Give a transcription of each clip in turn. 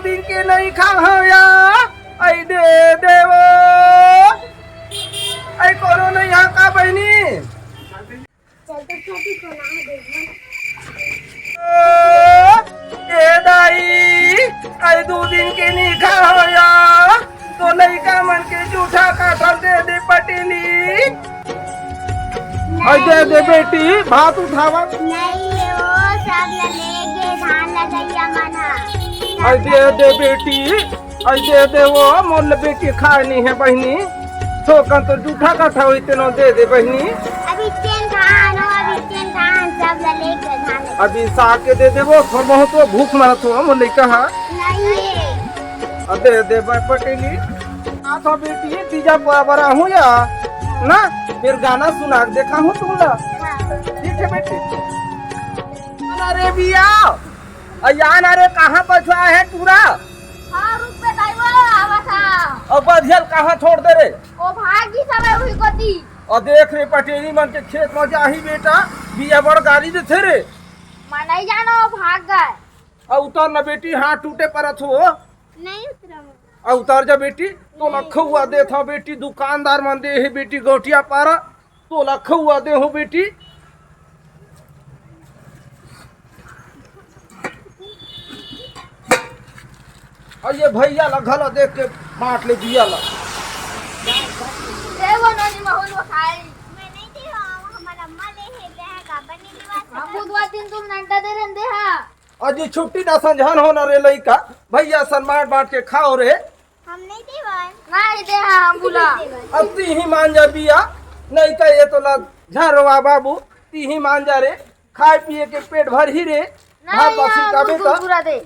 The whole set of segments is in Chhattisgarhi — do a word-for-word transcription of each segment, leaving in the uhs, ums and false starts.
दिन के नहीं खा हो या, आई दे देवो, आई कोनो नहीं हा का बहिनी? चल तो छोटी को ना दे। ए दाई, आई दू दिन के नहीं खा हो या, तो लइका मन के जूठा काठल दे दे पटेली। आई दे दे बेटी, भात उठावा। नहीं, वो सब ल ले गे धान लगइया मन ह। आई दे दे बेटी, आई दे दे वो, मोर ल बेटी खाए नहीं है बहिनी। थोकन तो जूठा काठा होई तेनो दे दे बहिनी। अभी चेन धान हो, अभी चेन धान सब ल ले गे धान लगइया। अभी साग के दे दे वो, थोड़ा बहुत वो भूख मरत हो मोर लइका हा। नहीं। अब दे दे भाई पटेली। आ तो बेटी, बीजा बराबर आहूँ या ना, फिर गाना सुना के देखा हूँ तुम ला। हाँ। ठीक है बेटी। अरे बिया, अयान अरे कहाँ पछुआ है टूरा? हाँ, रुक बे दाई, वो आवा था। अब बधियल कहाँ छोड़ दे रे? वो भाग गई सब है वही कोती। और देख रे पटेली मन के खेत में जाही बेटा, बिया बड़ गारी देथे रे। मैं नहीं जाना, वो भाग गए। अब उतर ना बेटी, हाथ टूटे परत हो। नहीं उतरा मैं। आ उतार जा बेटी, तो लखुआ देत हूँ बेटी, दुकानदार मन दे हे बेटी, गौटिया पारा, तो लखुआ दे हो बेटी। आ ये भैया ला घला देख के बांट ले दिया ला। ए वो नोनी महुल वो खाई। मैं नहीं दे हो, हमर अम्मा ले हे, ले हे, गाबा नहीं देवा। हम बुधवार दिन तुम नंटा दे रहंदे हा। आज ये छुट्टी ना संझान होना रे लइका, भैया सन बांट बांट के खाओ रे। हम नहीं देवन। नहीं दे, हाँ, हम बुला। अब ती ही मान जा बिया, नहीं तो ये तो ला झरवा बाबू, ती ही मान जा रे, खाए पिए के पेट भर ही रे। नहीं, भात बासी हाँ, का हम बेटा। बुरा दे।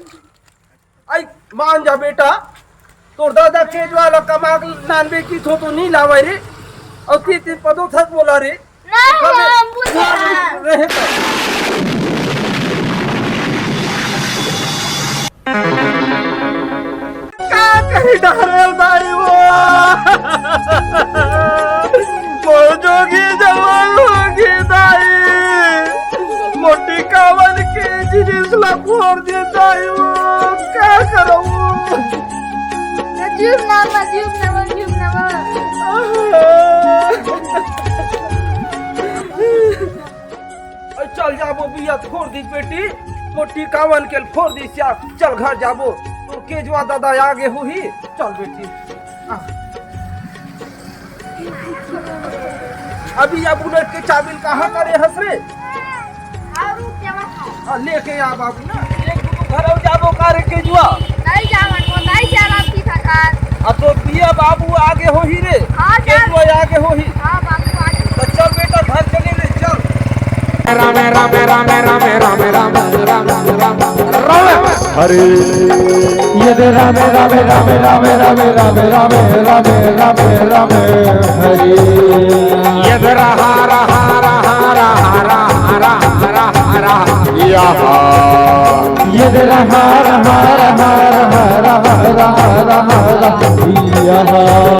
आई मान जा बेटा, तोर दादा के ज्वाला कमा के नानबे की थो तो नहीं लावे रे, और ती ती पदो थक बोला रे। नहीं, हम बुझा। रहे तो। का कही डहरेल दाई वो? मोर जोगी जवान होगी दाई। मोटी कावन के जिनिस ला फोड़ दे दाई वो। का करऊ? जीव ना, जीव ना, जीव ना। अरे चल जाबो बिया फोड़ दी बेटी, मोटी कावन के फोड़ दी सिया, चल घर जाबो, तोर केजवा दादा आगे होही, चल बेटी। हाँ। अभी या बुलेट के चाबी कहाँ करे हस रे? हाँ, लेके आ बाबू ना, एक दू घर जाबो का रे केजवा? नहीं जावन, वो नहीं जा रहा थी सरकार। अब तो बिया बाबू आगे होही रे। हाँ, जा। केतुआ आगे होही। हाँ, बाबू आगे। तो चल बेटा, घर चले रे, चल। राम राम राम राम राम राम राम राम राम। हरे। ये दे राम राम राम राम राम राम राम राम राम राम राम हरे। ये दे रहा रहा रहा रहा रहा रहा रहा रहा। ये दे रहा रहा रहा रहा रहा रहा रहा।